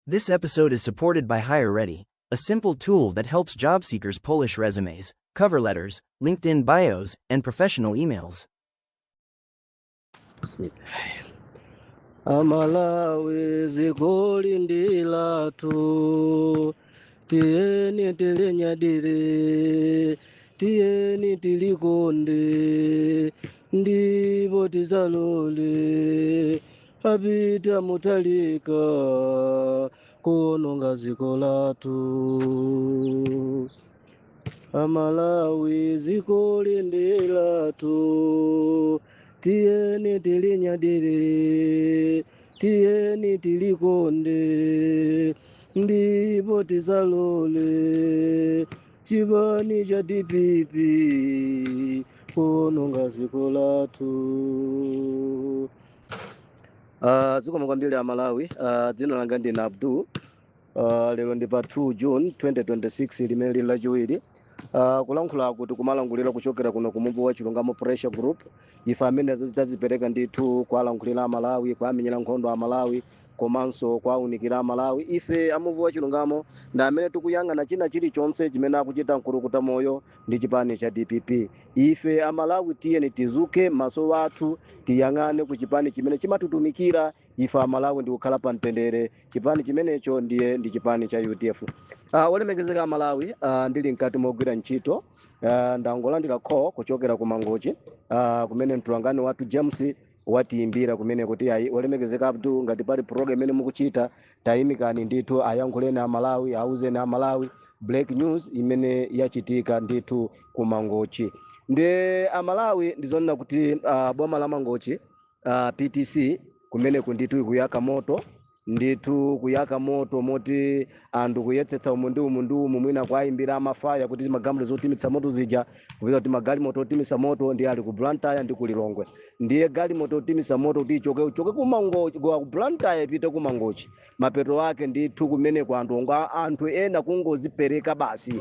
This episode is supported by HireReady, a simple tool that helps job seekers polish resumes, cover letters, LinkedIn bios, and professional emails. Bismillah. Amalawi, dzikoli ndi lathu, tiyeni tilinyadire, tiyeni tilikonde, ndipo tisalole a Peter Mutharika kuononga dziko lathu. Amalawi, dzikoli ndi lathu, tiyeni tilinyadire, tiyeni tilikonde, ndipo tisalole chipani cha DPP kuononga dziko lathu. Zikomo kwambiri Amalawi. Dzina langa ndine Abdul. Lero ndi pa 2 June 2026, limene lili Lachiwiri. Kulankhula kuti kumalankhulira kuchokera kuno ku Muvi wa Chilungamo Pressure Group, ife amene tazipereka ndithu kuwalankhulira Amalawi, kuamenyera nkhondo Amalawi, komanso kuwaunikira Amalawi. Ife amuvi wa Chilungamo ndi amene tikuyang'ana china chilichonse chimene akuchita Mkulukuta Moyo ndi chipani cha DPP. Ife Amalawi, tiyeni tizuke maso athu, tiyang'ane ku chipani chimene chimatitumikira ife Amalawi ndi kukhala pa mtendere. Chipani chimenecho ndiye ndi chipani cha UDF. Olemekezeka Amalawi, ndili mkati mogwira ntchito, ndangolandira call kuchokera ku Mangochi, kumene mtulangani wathu James watiyimbira kumene kuti, "Ayi, olemekezeka Abdul, ngati pali program imene mukuchita, tayimikani ndithu, ayankhuleni Amalawi, auzeni Amalawi break news imene yachitika ndithu ku Mangochi." Ndi Amalawi, ndizonena kuti boma la Mangochi, PTC kumeneku ndithu ikuyaka moto ndithu, kuyaka moto moti anthu kuyetsetsa umu ndi umu ndi umu, mwina kwayimbira ama fire kuti magalimoto zotimitsa moto zija kupeza kuti magalimoto otimitsa moto ndi ali ku Blantyre ndi ku Lilongwe. Ndiye galimoto otimitsa moto kuti ichoke ichoke ku Mangochi, ku Blantyre ipite ku Mangochi, mapeto ake ndithu kumeneko anthu onga anthu ena kungozipereka basi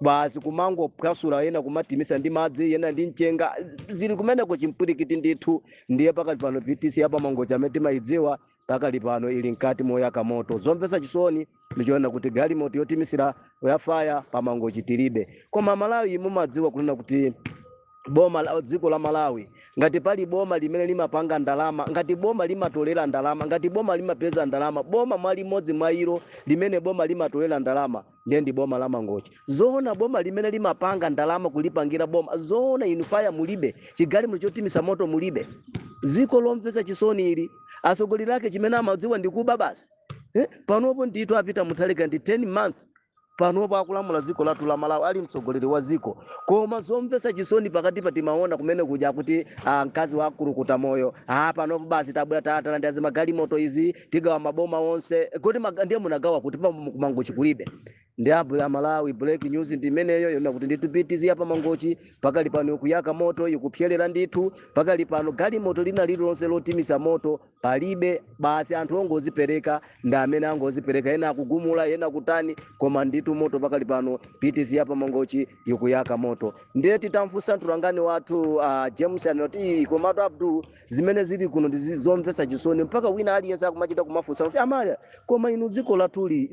basi, kumangophwasula, ena kumatimisa ndi madzi, ena ndi mchenga, zili kumeneko chimpwirikiti ndithu. Ndiye pakali pano PTC yapa Mangochi amene timayidziwa pakali pano ili mkati moyaka moto. Zomvetsa chisoni ndichoona kuti galimoto yotimisira ya fire paMangochi tilibe. Koma Malawi, mumadziwa kunena kuti boma la dziko la Malawi, ngati pali boma limene limapanga ndalama, ngati boma limatolera ndalama, ngati boma limapeza ndalama, boma mwa limodzi mwa ilo limene boma limatolera ndalama ndiye ndi boma la Mangochi. Zoona, boma limene limapanga ndalama kulipangira boma, zoona inu fire mulibe, chigalimoto chotimisa moto mulibe? Dziko lomvetsa chisoni ili, atsogoleri ake chimene amadziwa ndi kuba basi, eh? Panopo ndithu a Peter Mutharika ndi 10 month panopo akulamula dziko lathu la Malawi, ali mtsogoleri wa dziko. Koma zomvetsa chisoni, pakati pa timaona kumene kuja kuti mkazi wa Akulukuta Moyo, panopo basi tabwera, talandira zimagalimoto izi, tigawa maboma onse. Kuti ndiye munagawa kuti? PaMangochi kulibe. Ndi abula Malawi, break news ndi imeneyo yona kuti ndithu PTC ya paMangochi pakali pano ikuyaka moto, ikupyerera ndithu. Pakali pano galimoto lina lililonse lotimisa moto palibe, basi anthu ongozipereka ndi amene angozipereka, ena akugumula, ena kutani, koma ndithu moto pakali pano PTC ya paMangochi ikuyaka moto. Ndiye titamfunsa mtulangani wathu James, anati, "Komatu Abdul, zimene zili kuno ndi zomvetsa chisoni, mpaka wina aliyense akumachita kumafunsa kuti, amaya, koma inu dziko lathuli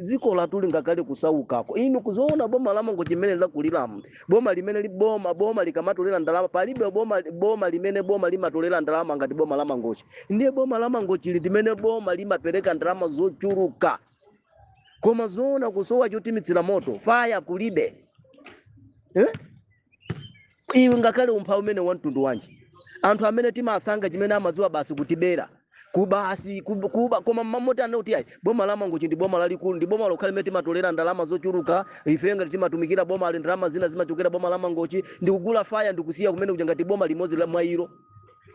ngakhale kusaukako, inu kuzoona boma la Mangochi limene lakuliramu, boma limene boma likamatolera ndalama, palibe boma limene boma limatolera ndalama ngati boma la Mangochi. Ndiye boma la Mangochi limene boma limapereka ndalama zochuluka, koma zoona kusowa chotimitsira moto, fire kulibe, eh? Iwe, ngakhale umphawi umene wa mtundu wanji? Anthu amene timasanga chimene amadziwa basi kutibera, kubasi kuba. Koma mmamoti anoti, ayi, boma la Mangochi ndi boma lalikulu, ndi boma lokhala limene timatolera ndalama zochuluka. Ife ngati timatumikira boma ali, ndalama zina zimachokera boma la Mangochi, ndikugula fire ndikusiya kumene kuja ngati boma limodzi la mwailo.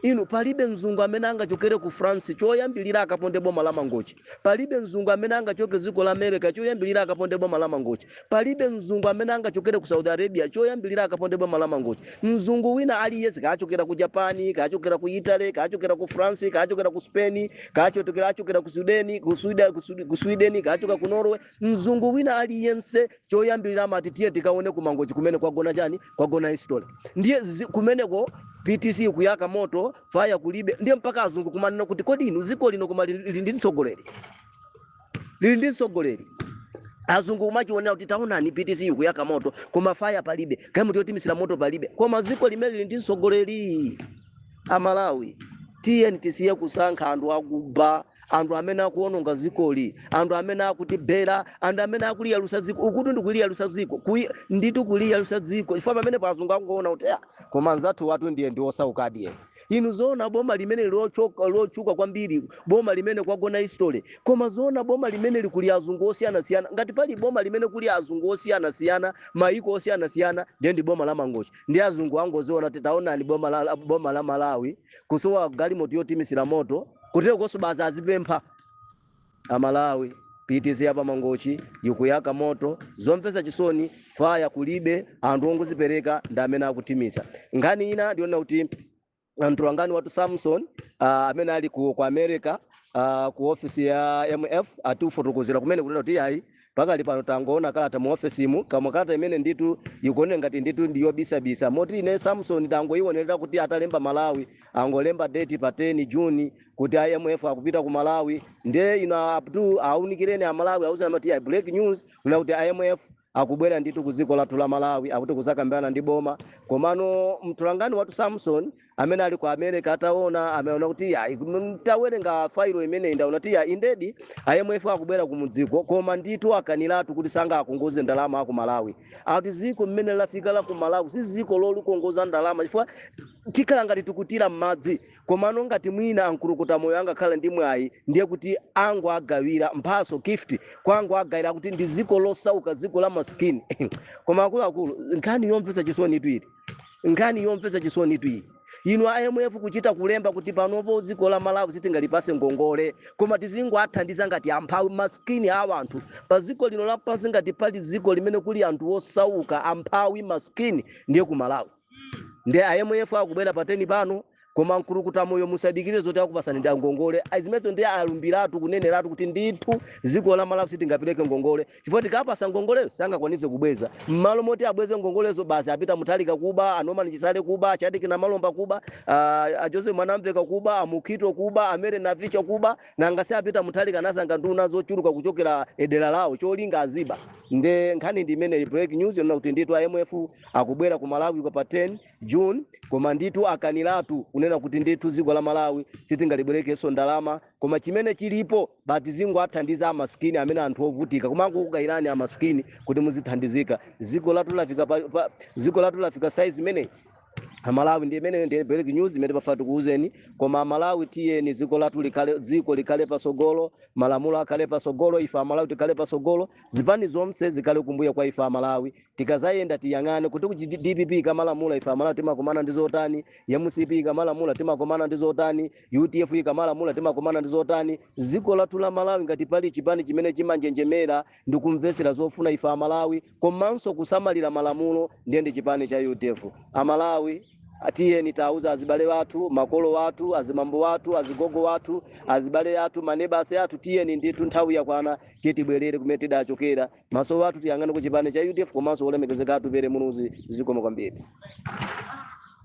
Inu, palibe mzungu amene angachokere ku France choyambilira akaponde boma la Mangochi. Palibe mzungu amene angachoke dziko la America choyambilira akaponde boma la Mangochi. Palibe mzungu amene angachokere ku Saudi Arabia choyambilira akaponde boma la Mangochi. Mzungu wina aliyense, kachokera ku Japan, kachokera ku Italy, kachokera ku France, kachokera ku Spain, kachokera achokera ku Sweden, ku Sweden, ku Sweden, kachoka ku Norway, mzungu wina aliyense choyambilira amati, "Tiye tikaone ku Mangochi kumene kwagona chani, kwagona history." Ndiye kumeneko PTC kuyaka moto, fire kulibe. Ndiye mpaka azungu kumanena kuti, "Kodi inu dziko lino koma lili ndi mtsogoleri?" Lili ndi mtsogoleri. Azungu umachionera kuti taonani, PTC ikuyaka moto koma fire palibe, galimoto yotimisira moto palibe, koma dziko limene lili ndi mtsogoleri. Amalawi, tiyeni tisiye kusankha anthu akuba, anthu amene akuononga dzikoli, anthu amene akutibera, anthu amene akuliyalusa dziko. Ukuti ndikuliyalusa dziko, nditu kuliyalusa dziko, chifukwa pamene azungu angoona kuti, "Ah, koma anzathu watu ndiye ndi osaukadiye." Inu, zoona boma limene lochuka kwambiri, boma limene kwagona history, koma zoona boma limene likuli azungu osiyanasiyana? Ngati pali boma limene kuli azungu osiyanasiyana, maiko osiyanasiyana, ndiye ndi boma la Mangochi. Ndi azungu angoziona kuti taonani, boma la Malawi kusowa galimoto yotimisira moto, kutero konso basi azipempha. Amalawi, PTC ya pamangochi ikuyaka moto, zomvetsa chisoni, fire kulibe, anthu ongozipereka ndi amene akutimisa. Nkhani ina ndiona kuti mtolankhani watu Samson, amene ali ku America, ku ofisi ya IMF, atiufotokozera kumene kunena kuti ayi, pakali pano tangoona kalata mu ofisimu, koma kalata imene nditu ikuoneka ngati nditu ndiyobisabisa, moti ine Samson tangoionera kuti atalemba Malawi, angolemba date pa 10 Juni kuti IMF akupita ku Malawi. Ndiye ino Abdul aunikireni Amalawi, auzana kuti break news kuna kuti IMF akubwera ndithu ku dziko lathu la Malawi, akuti kuzakambirana ndi boma. Komano mtolankhani watu Samson amene ali ku America ataona, ameona kuti ya tawerenga failo imeneyi, ndaona kuti ya indedi IMF akubwera ku mudziko, koma ndithu akaniratu kuti sangakongoze ndalama aku Malawi. Akuti dziko mmene lafika la ku Malawi si dziko lolikongoza ndalama, chifukwa tikhala ngati tikutira m'madzi. Komano ngati mwina ankulukuta moyo angakhala ndi mwayi, ndiye kuti ango agawira mphaso, gift kwango agawira, kuti ndi dziko losauka, dziko la masikini. Koma akuluakulu, nkhani yomvetsa chisoni itu ili, nkhani yomvetsa chisoni itu iyi. Inu, IMF kuchita kulemba kuti panopo dziko la Malawi sitingalipase ngongole, koma tizingoathandiza ngati amphawi, masikini a anthu pa dziko lino lapansi. Ngati pali dziko limene kuli anthu osauka, amphawi, masikini, ndiye ku Malawi. Ndi IMF akubwera pa 10 pano, koma mkulukuta moyo musadikire zoti akupasani ndi ngongole. Zimenezo ndi alumbiratu kuneneratu kuti ndithu dziko la Malawi sitingapereke ngongole, chifukwa tikapasa ngongoleyo sangakwanise kubweza. M'malo moti abweze ngongolezo, basi apita Mutharika kuba, a Norman Chisale kuba, Shadric Namalomba kuba, a Joseph Mwanamveka kuba, amukhito kuba, amere Navicha kuba. Nanga si apita Mutharika nasanga nduna zochuluka kuchokera dera lawo, cholinga aziba. Nde nkhani ndi imene break news yonena kuti ndithu IMF akubwera ku Malawi kwa pa 10 June, koma ndithu akaniratu kunena kuti ndithu dziko la Malawi sitingalibwerekenso ndalama, koma chimene chilipo bati zingoathandiza amasikini amene anthu ovutika, kumangokugayirani amasikini kuti muzithandizika. Dziko lathu lafika dziko lathu lafika size imeneyi, Amalawi. Ndi imeneyo ndi break news imene pafuna tikuwuzeni. Koma Amalawi, tiyeni dziko lathu likhale, dziko likhale pasogolo, malamulo akhale pasogolo, ife Amalawi tikhale pasogolo, zipani zonse zikhale kumbuyo kwa ife Amalawi. Tikazayenda tiyang'ane kuti ku DPP ikamalamula ife Amalawi timakumana ndi zotani, MCP ikamalamula timakumana ndi zotani, UTF ikamalamula timakumana ndi zotani. Dziko lathu la Malawi, ngati pali chipani chimene chimanjenjemera ndi kumvetsera zofuna ife Amalawi komanso kusamalira malamulo, ndiye ndi chipani cha UDF. Amalawi, tiyeni tauza azibale wathu, makolo wathu, azimambo wathu, azigogo wathu, azibale athu, manebasi athu, tiyeni ndithu, nthawi yakwana, tiye tibwerere kumene tidachokera. Maso wathu tiyang'ane ku chipani cha UDF komanso olemekezeka Atupele Muluzi. Zikomo kwambiri.